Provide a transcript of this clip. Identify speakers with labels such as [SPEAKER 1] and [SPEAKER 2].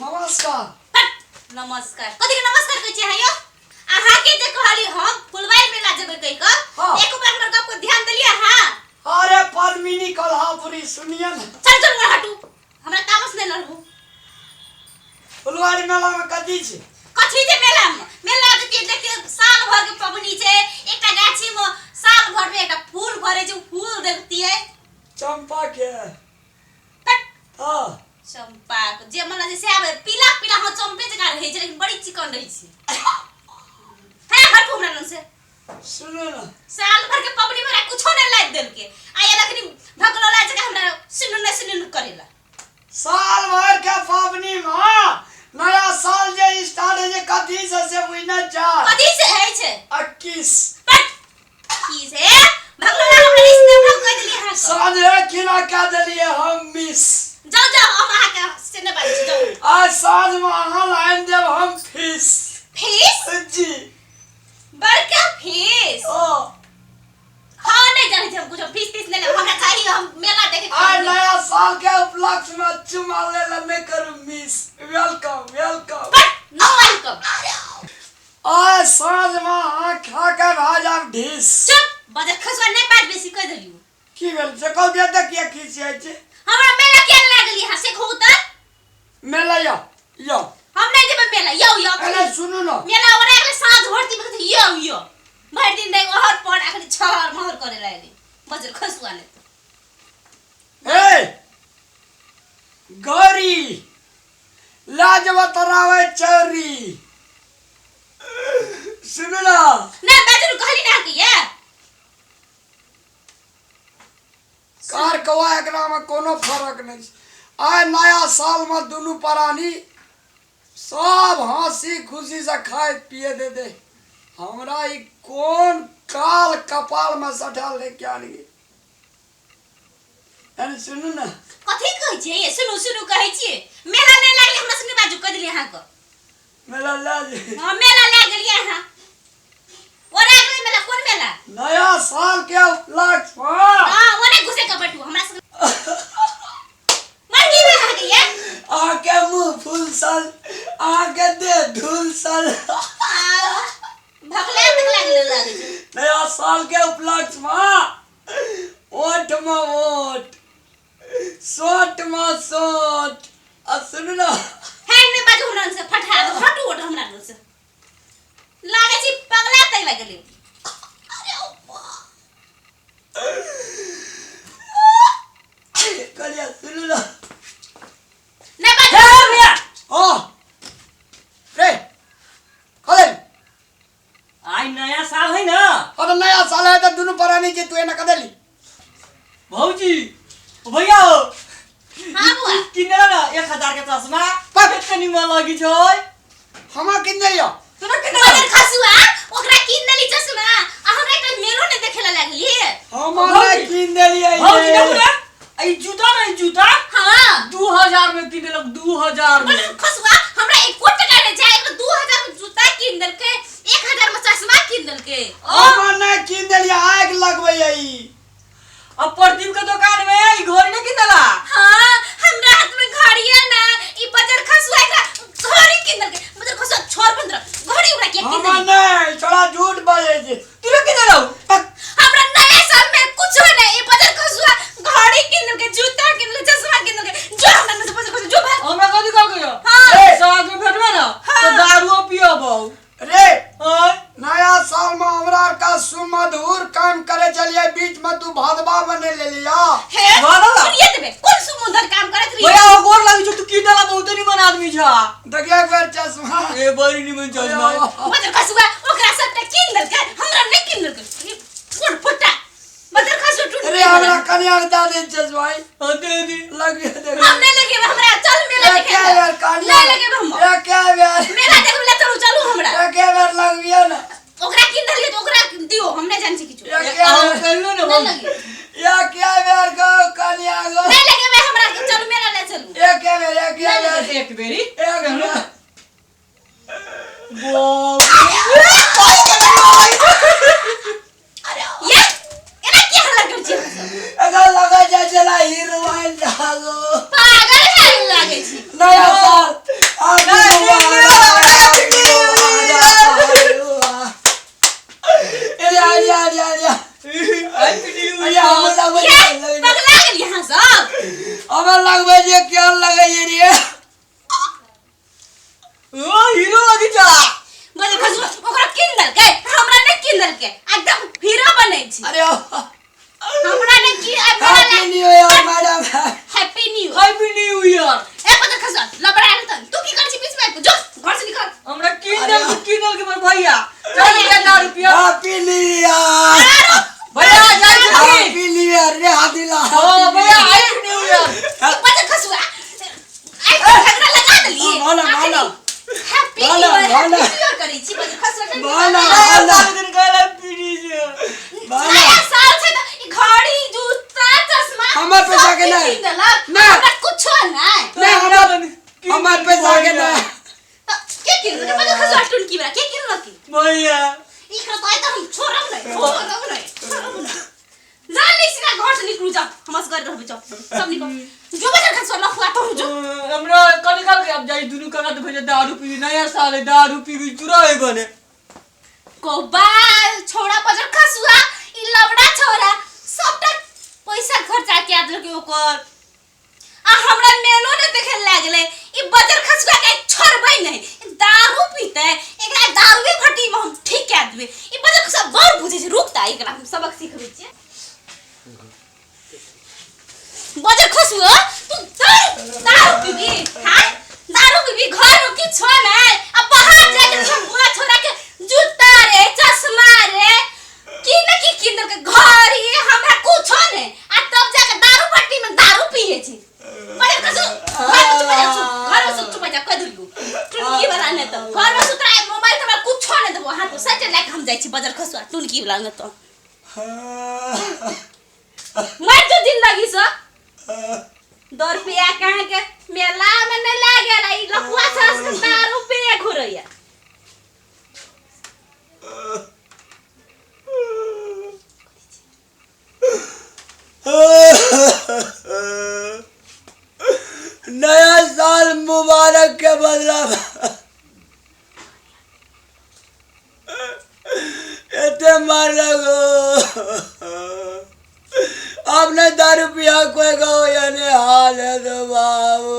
[SPEAKER 1] नमस्कार।
[SPEAKER 2] हट, नमस्कार। कथी के नमस्कार कहै छी अहाँ यौ? अहाँ के जे कहली हम फुलवारी मेला जेबै कहि कऽ, एक बार हमर गप पर ध्यान देलियै अहाँ?
[SPEAKER 1] अरे पद्मिनी कोल्हापुरी, सुनिए ने।
[SPEAKER 2] चल चल उम्हर हटू, हमरा तामस नहि लड़बू।
[SPEAKER 1] फुलवारी मेला में कथी छै?
[SPEAKER 2] कथी छै मेला में? मेला जतियै देखियै, साल भर के पबनी छै। एकटा गाछी में साल भर में एकटा फूल फरै छै, उ फूल देखतियै।
[SPEAKER 1] चंपा के?
[SPEAKER 2] हट।
[SPEAKER 1] हाँ।
[SPEAKER 2] चंपा के जे मन छै से आबै। पीला पीला, हाँ, चंपे जकाँ रहै छै, लेकिन बड़ी चिकन रहै छै। हे, हटू हमरा लग से।
[SPEAKER 1] सुनू ने।
[SPEAKER 2] साल भर के पबनी में हमरा कुछो नहीं लाइब देलके, आ ये लखनी भगलोला जकाँ हमरा सुनू न सुनू करेला।
[SPEAKER 1] साल भर के पबनी में नया साल जे स्टार्ट होइ छै कथी से, से बुझने छै?
[SPEAKER 2] कथी से होइ छै?
[SPEAKER 1] 21।
[SPEAKER 2] बट की से भगलोला, हमरा रिश्ते हम कह देलियै अहाँके।
[SPEAKER 1] साँझे खिना कए देलियै हम मिस।
[SPEAKER 2] जाउ जाउ, हम अहाँके से नहि बाजै छी, जाउ।
[SPEAKER 1] आज साँझ में अहाँ लाइन देब हम फीस।
[SPEAKER 2] फीस?
[SPEAKER 1] जी।
[SPEAKER 2] बड़का फीस?
[SPEAKER 1] ओ।
[SPEAKER 2] हाँ, नहीं जानै छी हम कुछो, फीस तीस नहि लेब, हमरा चाही हम मेला देखे के।
[SPEAKER 1] आज नया साल के उपलक्ष्य में चुमा ले ला नहीं करू miss. Welcome welcome.
[SPEAKER 2] But no welcome.
[SPEAKER 1] आज साँझ में अहाँ खा के भए जायब ढीस।
[SPEAKER 2] चुप, बजर खसुआ, नहि बात बेसी कहि देलियौ।
[SPEAKER 1] की भेल से कहू दिया तऽ किया खिसियाइ छै?
[SPEAKER 2] हमरा मेला किया नहि लागल यहाँ से कहू तऽ।
[SPEAKER 1] मेला यौ यौ।
[SPEAKER 2] हम नहीं जेबै मेला, यौ यौ।
[SPEAKER 1] अरे सुनू न।
[SPEAKER 2] मेला ओरा गेलै साँझ भरती में कहै यौ यौ, भरि दिन रहि ओहर पर अखन छहर महर करे लागलै बजर खसुआ ने।
[SPEAKER 1] ए गौरी, लाज बतरावे चोरी, सुनू ना।
[SPEAKER 2] नहीं बाजू, कहली ना कि ये
[SPEAKER 1] कार कौआ एकरा में कोनो फर्क नहीं छै। आइ नया साल में दुनू प्राणी सब हंसी खुशी से खाए पिए दे दे, हमरा ई कोन काल कपाल में सठाल ले क्या नहीं। अरे सुनू ना।
[SPEAKER 2] कथी कहै छियै? सुनू सुनू कहै छियै, मेला नहि लागलै, हमरा से नहि बाजू, कहि देलियै अहाँके।
[SPEAKER 1] मेला लए जे।
[SPEAKER 2] हाँ, मेला लए गेलियै अहाँ, ओरा गेलै मेला। कोन मेला?
[SPEAKER 1] नया साल के उपलक्ष्य में।
[SPEAKER 2] हाँ, ओने घुसे के बैठू, हमरा से मर की भेल अहाँके ये?
[SPEAKER 1] अहाँके मुँह फूल सल, अहाँके देह धूल सल।
[SPEAKER 2] भगला तक लागले लागै छै।
[SPEAKER 1] नया साल के उपलक्ष्य में ओठ में ओठ, सोट में सोट, आ सुनू ना।
[SPEAKER 2] है, नहि बाजू हमरा से, फटा दो, हटू ओठ हमरा से। लागै छै पगला तक लगले। अरे ओ बा।
[SPEAKER 1] कहलियै सुनू ना।
[SPEAKER 2] नहि बाजू।
[SPEAKER 3] हे भैया।
[SPEAKER 1] हाँ रे, कले।
[SPEAKER 3] आइ नया साल है ना?
[SPEAKER 1] और नया साल है तो दुनू प्राणी के तू एना कदली।
[SPEAKER 3] भौजी, ओ भैया हो।
[SPEAKER 2] हाँ बुआ।
[SPEAKER 3] किनेला ना 1000 के चश्मा।
[SPEAKER 1] पर-
[SPEAKER 3] कते निमन लगी छै।
[SPEAKER 1] हमरा किन दियो?
[SPEAKER 3] तोरा किनेला?
[SPEAKER 2] बदर खसुआ, ओकरा कीन देली चश्मा आ हमरा एकटा मेलो नहि देखेला लागली।
[SPEAKER 1] हमरा
[SPEAKER 3] भौजी।
[SPEAKER 1] किन देलियै?
[SPEAKER 3] भौजी, देखू ने, ई जूता ने, ई जूता।
[SPEAKER 2] हाँ।
[SPEAKER 3] 2000 में किन देलक, 2000 में।
[SPEAKER 2] बदर खसुआ, हमरा एको टका नहि छै, एकरा 2000 में जूता कीन देलकै, 1000 में चश्मा कीन देलकै।
[SPEAKER 1] हमरा नहि किन देलियै, आगि लगबैया ई।
[SPEAKER 3] अब प्रदीप के दुकान में ई घड़ी नहीं किनला?
[SPEAKER 2] हाँ, हमरा हाथ में घड़ी है ना, ई बजर खसुआ एकरा घड़ी कीन देलकै। बजर खसुआ, छोड़ बंद घड़ी, ओकरा के कीन
[SPEAKER 1] हमरा
[SPEAKER 2] देली?
[SPEAKER 1] नहि, छोड़ा झूठ बाजै छै।
[SPEAKER 3] तू लोग किनला?
[SPEAKER 2] हमरा नया साल में कुछो नहीं, ई बजर खसुआ घड़ी कीन देलकै, जूता कीन देलकै, चश्मा कीन देलकै। जो हमरा में से बजर खसुआ, जो भाग।
[SPEAKER 3] हमरा कथी कहल गयो?
[SPEAKER 2] हाँ।
[SPEAKER 1] ए!
[SPEAKER 3] साँझ में भेटबे ना
[SPEAKER 2] हाँ।
[SPEAKER 3] तो दारुओ पियबौ।
[SPEAKER 1] रे।
[SPEAKER 3] आय।
[SPEAKER 1] नया साल में हमरा का सुमधुर काम करे चलिए, बीच में तू भादवा बने ले लिया।
[SPEAKER 2] हे।
[SPEAKER 3] भादवा?
[SPEAKER 2] सुनिए देबे, कोन सुमधुर काम करत रही?
[SPEAKER 3] भैया, ओ गोर लागी छौ, तू की देला? बहुते निमन आदमी छा।
[SPEAKER 1] देखिए एक बार चश्मा।
[SPEAKER 3] ए, बड़ी निमन चश्मा है।
[SPEAKER 2] बजर खसुआ ओकरा सबटा कीन देलकै, हमरा नहीं कीन देलकै। ई कोन फुट्टा बजर खसुआ टूट।
[SPEAKER 1] अरे, हमरा कन्या के दे दे चश्मा।
[SPEAKER 3] हाँ, दे दे।
[SPEAKER 1] लग गया देख।
[SPEAKER 2] हम नहीं लगेबे, हमरा चल मेला
[SPEAKER 1] एक
[SPEAKER 2] देखे।
[SPEAKER 1] बेर कन्या।
[SPEAKER 2] नहीं लगेबे हम।
[SPEAKER 1] एक बेर।
[SPEAKER 2] मेला देखबे ला चलू, चलू हमरा।
[SPEAKER 1] एक बेर लगबियो ना।
[SPEAKER 2] ओकरा कीन देलियै तऽ ओकरा दियौ, हम नहीं जानै छी किछु।
[SPEAKER 1] एक
[SPEAKER 3] हम
[SPEAKER 1] बेर।
[SPEAKER 3] कहलु ने
[SPEAKER 2] नहीं
[SPEAKER 3] भौजी।
[SPEAKER 2] लगे।
[SPEAKER 1] एक बेर गो कन्या गो।
[SPEAKER 2] नहीं लगेबे हमरा, चलू मेला ले चलू।
[SPEAKER 1] एक बेर, एक बेर।
[SPEAKER 3] एक बेरी।
[SPEAKER 1] एक बेर।
[SPEAKER 3] बाप।
[SPEAKER 2] ये एना की हल्ला करै छी अहाँ सब?
[SPEAKER 1] अगर लगा जा चला हीरोइन जागो।
[SPEAKER 2] पागल है लागै छी।
[SPEAKER 1] नया साल छियै केहन लगैए रे?
[SPEAKER 3] ओ हीरो लगी जा।
[SPEAKER 2] बजर खसुआ ओकरा कीन देलकै, हमरा नहि कीन देलकै। एकदम हीरो बनै छी।
[SPEAKER 1] अरे
[SPEAKER 2] हमरा नहि की
[SPEAKER 1] happy new year madam.
[SPEAKER 2] Happy new
[SPEAKER 3] happy new year.
[SPEAKER 2] ए बजर खसुआ लबड़ा आयल त तू की करै छी बीच में? जो घर से निकल।
[SPEAKER 3] हमरा कीन देल, कीन देल के हमर भैया। चल रुपया ना रुपया।
[SPEAKER 1] हैप्पी न्यू ईयर
[SPEAKER 3] भैया जाय छी।
[SPEAKER 1] हैप्पी न्यू ईयर रे हादिला।
[SPEAKER 3] हां भैया, हैप्पी न्यू ईयर।
[SPEAKER 2] बजर खसुआ आई झगड़ा लगा देलिए।
[SPEAKER 1] भाला, भाला।
[SPEAKER 2] हैप्पी
[SPEAKER 1] भाला,
[SPEAKER 2] न्यू ईयर,
[SPEAKER 1] भाला।
[SPEAKER 2] हैप्पी न्यू ईयर करै छी बजर खसुआ।
[SPEAKER 1] भाला,
[SPEAKER 3] भाला
[SPEAKER 1] भाला।
[SPEAKER 3] दिन कहला पीड़ी से।
[SPEAKER 1] भाला।
[SPEAKER 2] नया साल छै त ई घड़ी, जूता, चश्मा
[SPEAKER 1] हमर पैसा
[SPEAKER 2] सब
[SPEAKER 1] के नहि।
[SPEAKER 2] कीन देलक।
[SPEAKER 1] नहि।
[SPEAKER 2] हमरा कुछो नहि।
[SPEAKER 1] नहीं, हमर पैसा के नहीं।
[SPEAKER 2] त के किनलक बजर खसुआ टुनकी बला? के किनलक की?
[SPEAKER 3] भैया।
[SPEAKER 2] ई तो आइ त हम छोड़ब नहि, छोड़ब नहि, छोड़ब नहि। जा नहीं सीधा घर से निकलू, जाओ हम असगर रहबै, जाओ सब निकल जो। बजर खसुआ लफुआ तो जो।
[SPEAKER 3] हमरा कल निकाल के अब जाई दुनू काका तो भैया दारू पी, नया साल है, दारू पी के चुरा है बने।
[SPEAKER 2] कोबा छोड़ा बजर खसुआ, ई लबड़ा छोड़ा सबटा पैसा खर्चा के देलकै ओकर आ हमरा मेलो ने देखे लागले। ई बजर खसुआ के छोड़बै नहीं, ई दारू पीते, एकरा दारूए भट्टी में हम ठीक कए देबै। ई बजर खसुआ बड़ बुझै छै। रुक ता, एकरा हम सबक सिखबै छियै। बजर खसुआ तू दारू दारू पीबी? हाँ, दारू पीबी? घर में किछो नहीं आ बाहर जाके हम बुआ छोड़ा के जूता रे, चश्मा रे, की न की किन देलकै, घड़ी, हमरा कुछो नहीं आ तब जाके दारू पट्टी में दारू पिए छी। बजर खसु घर में चुप जा, घर में चुप जा, कह देलियो टुनकी वाला ने तो घर में सुतरा मोबाइल तो हमरा कुछो नहीं देबो। हाथ सच लाके हम जाइ छी बजर खसुआ टुनकी वाला ने तो मर जो जिंदगी से। 2 रुपया कहाँ के मेला में नहीं लागेला, ई लफुआ छस के दारू पिए घुरैया।
[SPEAKER 1] नया साल मुबारक के बदला एते मारलक। अब नहीं दारू पिया कोई गो यानी हाल है तो बाबू।